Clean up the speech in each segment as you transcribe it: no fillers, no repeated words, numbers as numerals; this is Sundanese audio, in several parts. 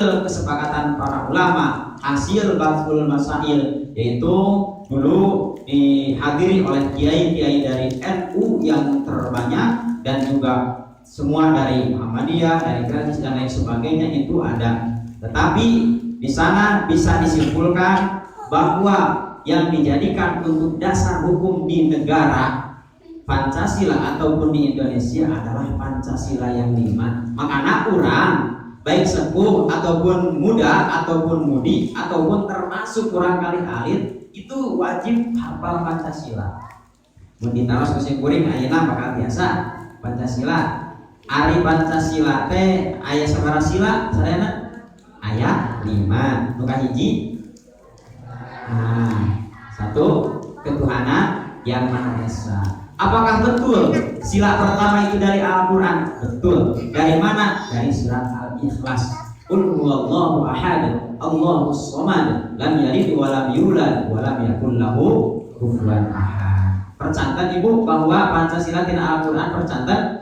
Kesepakatan para ulama, hasil Bahtsul Masail, yaitu dulu dihadiri oleh kiai-kiai dari NU yang terbanyak dan juga semua dari Muhammadiyah, dari Gratis, dan lain sebagainya itu ada. Tetapi di sana bisa disimpulkan bahwa yang dijadikan untuk dasar hukum di negara Pancasila ataupun di Indonesia adalah Pancasila yang lima. Makanya urang baik sepuh ataupun muda ataupun mudi ataupun termasuk kurang kali alit itu wajib hafal Pancasila. Mun ditaros ku kuring ayeuna bakal biasa Pancasila. Ari Pancasila teh aya sabaraha sila sadayana? Aya lima. Nu kahiji, nah, satu, ketuhanan yang Maha Esa. Apakah betul sila pertama itu dari Al-Quran? Betul. Dari mana? Dari surat Al-Ikhlas. قل هو الله أحد، الله الصمد، لم يلد ولم يولد، ولم يكن له كفوا أحد. Percanten, Ibu, bahwa Pancasila tina Al-Quran? Percanten?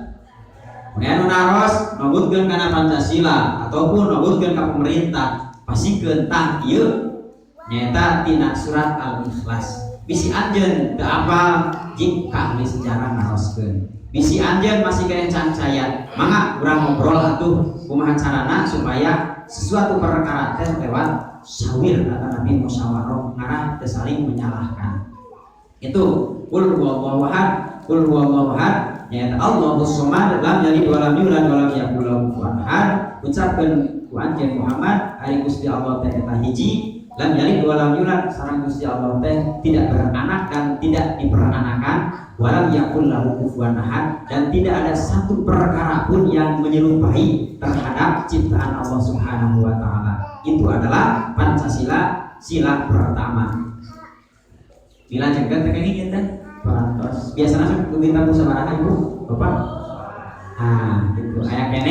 Kemudian nu naros nobutkeun kana Pancasila ataupun nobutkeun ka pemerintah, pasikeun tah ieu nyaeta tina surat Al-Ikhlas. Bisi anjeun teu apal, jik ka ahli sejarah naroskeun. Bisi anjeun masih keneh cangcaya, mangga urang ngobrol atuh kumaha carana supaya sesuatu perkara teh lewat syawir atau nabi musyawarah, ngarah teu saling menyalahkan. Itu قل هو الله أحد، قل هو الله أحد nyaeta الله الصمد، لم يلد ولم يولد ولم يكن له كفوا أحد. Ucapkeun ku anjeun Muhammad, ari Gusti Allah teh eta hiji, لم يلد ولم يولد, sareng Gusti Allah teh tidak beranak dan tidak diperanakan, ولم يكن له كفوا أحد, dan tidak ada satu perkara pun yang menyerupai terhadap ciptaan Allah Subhanahu wa taala. Itu adalah Pancasila sila pertama. Dilanjutkan teh kenging teh parantos. Biasanya sok minta sabaraha, Ibu, Bapak? Ah, gitu. Aya keneh.